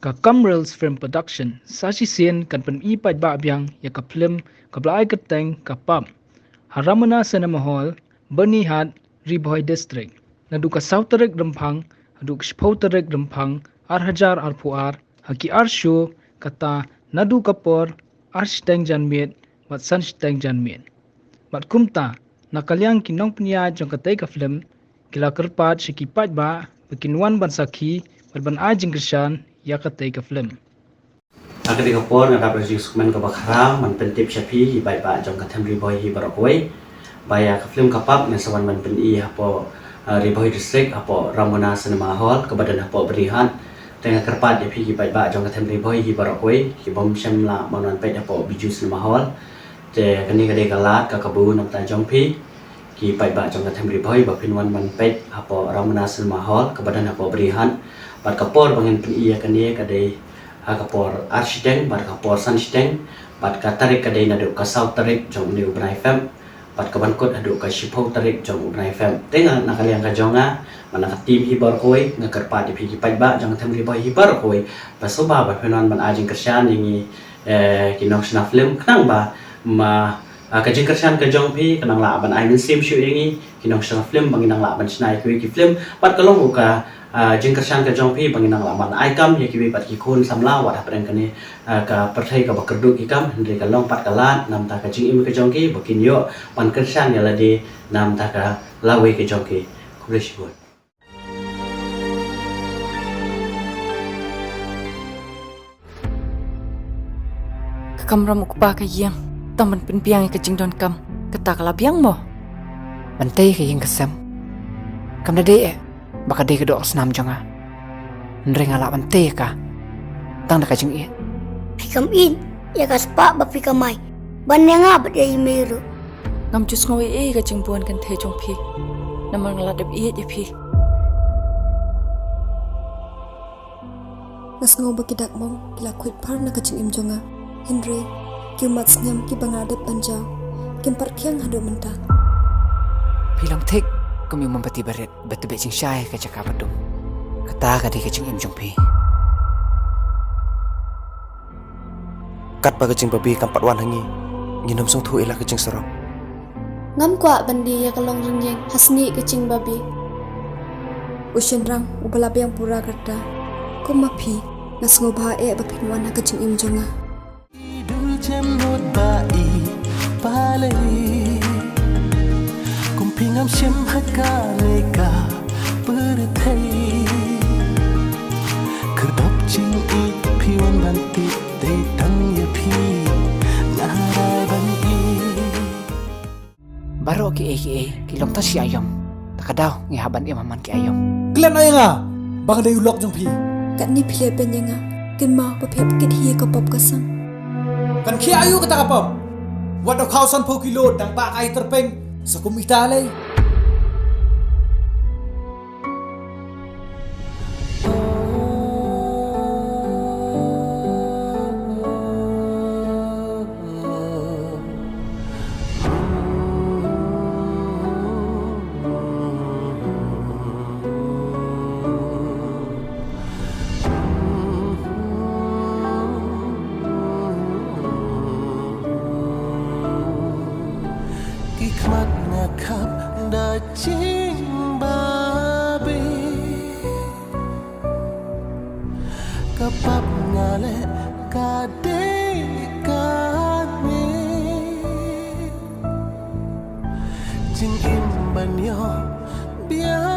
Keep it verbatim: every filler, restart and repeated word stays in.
Ka Kamrels Film Production sa shisien kan pyni paidbah biang ïa ka film kaba la ai kyrteng Ka Pap ha Ramona Cinema Hall, Byrnihat, Ri Bhoi District, naduh ka saw tarik Rymphang haduh ka shiphew tarik Rymphang ar hajar arphew ar, ha ki ar show, kata naduh ka por ar shiteng janmiet bad san shiteng janmiet. Bad kumta, na ka liang ki nongpynïaid jong katei ka film, ki la kyrpad sha ki paidbah ba kin wan ban sakhi bad ban ai jingkyrshan ïa katei ka film. Ha katei ka por nga dap da ka jingsngewkmen kaba khraw ban pyntip sha phi ki paidbah jong ka them Ri Bhoi hi baroh kawei ba ïa ka film Ka Pap ngan sa wan ban pyni hapoh, ah, Ri Bhoi District, hapoh Ramona Cinema Hall kaba don hapoh Byrnihat. Te nga kyrpad ïa phi ki paidbah jong ka them Ri Bhoi hi baroh kawei, ki bym shym la ban wan peit hapoh Bijou Cinema Hall, te kane ka dei ka lad ka kabu na ka bynta jong phi ki paidbah jong ka them Ri Bhoi ba phin wan ban peit hapoh Ramona Cinema Hall kaba don hapoh Byrnihat. Bad ka por ba ngan pyni ïa kane ka dei ha ka por ar shiteng bad ka por san shiteng, bad ka tarik ka dei naduh ka saw tarik jong une u bnai Feb bad ka ban kut haduh ka shiphew tarik jong u bnai Feb. Te nga na ka liang ka jong nga, man la ka team hi baroh kawei, nga kyrpad ïa phi ki paidbah jong ka them Ri Bhoi hi baroh kawei ba sngewbha ba phin wan ban ai jingkyrshan ïa ngi, eh, ki nongshna film, khnang ba ma, ah, ka jingkyrshan ka jong phi kan nang lah ban ai mynsiem shuh ïa ngi ki nongshna film ba ngin nang lah ban shna ïa kiwei ki film, bad ka long ruh ka, ah, jingkyrshan ka jong phi ba ngin nang lah ban ai kam ïa kiwei pat ki khun samla wat hapdeng kane, ah, ka pyrthei kaba kyrduh ki kam, hynrei ka long pat ka lad na ka bynta ka jingim ka jong ki ba kin ïoh ban kyrshan ïa lade na ka bynta ka lawei ka jong ki. Khublei shibun. Ka kamram u kpa ka ïeng tang ban pynbiang ïa ka jingdonkam, kata ka la biang mo? Ban tei ka ïing ka sem kam da dei eh ba ka dei ka doh ka snam jong nga. Hynrei nga lah ban tei ïa ka tang da ka jingïeit. Phi kam ïeit ïa ka spah ba phi kamai ban ïa nga bad ïa i mei ruh. Ngam ju sngew ei ei ka jingbun kynthei jong phi, namar nga la dep ïeit ïa phi. Nga sngew ba ki dak mong ki la khuid phar na ka jingim jong nga, hynrei ki ummat snem kiba nga la dep ban jaw kim pat khiang haduh mynta. Phi long thik kum i mombati barit ba tbit jingshai ka jaka ba dum. Kata ka dei ka jingim jong phi. Katba ka jingbabe kam pat wan ha ngi, ngin ym sngewthuh ïa la ka jingsarong. Ngam kwah ban die ïa ka long rynïeng ha snieh ka jingbabe. U shynrang uba la biang pura ka rta, kum ma phi, nga sngewbha eh ba phin wan ha ka jingim jong nga. Dul jem mut ba i pale. Kum phi ngam shim ha kane ka pyrthei. Kyrpad jingïeit phi wan ban tip dei tang ïa phi nga rai ban ïeit. Baroh kiei kiei ki long tang shi aïom. Ta ka daw ngi hap ban im ha man ki aïom. Klet noh ïa nga ba nga dei u lok jong phi. Katne phi leh beiñ ïa nga, kynmaw ba phi hap kit hi ïa ka pop ka sang. Kan khie aïu kata ka pop? Wat da khaw sanphew kilo dang bah ka ai tyrpeng sa kum ita lei. Ki khmat nga khap da jingbabe. Ka pap nga leh ka dei kane. Jingim ban ïoh biang.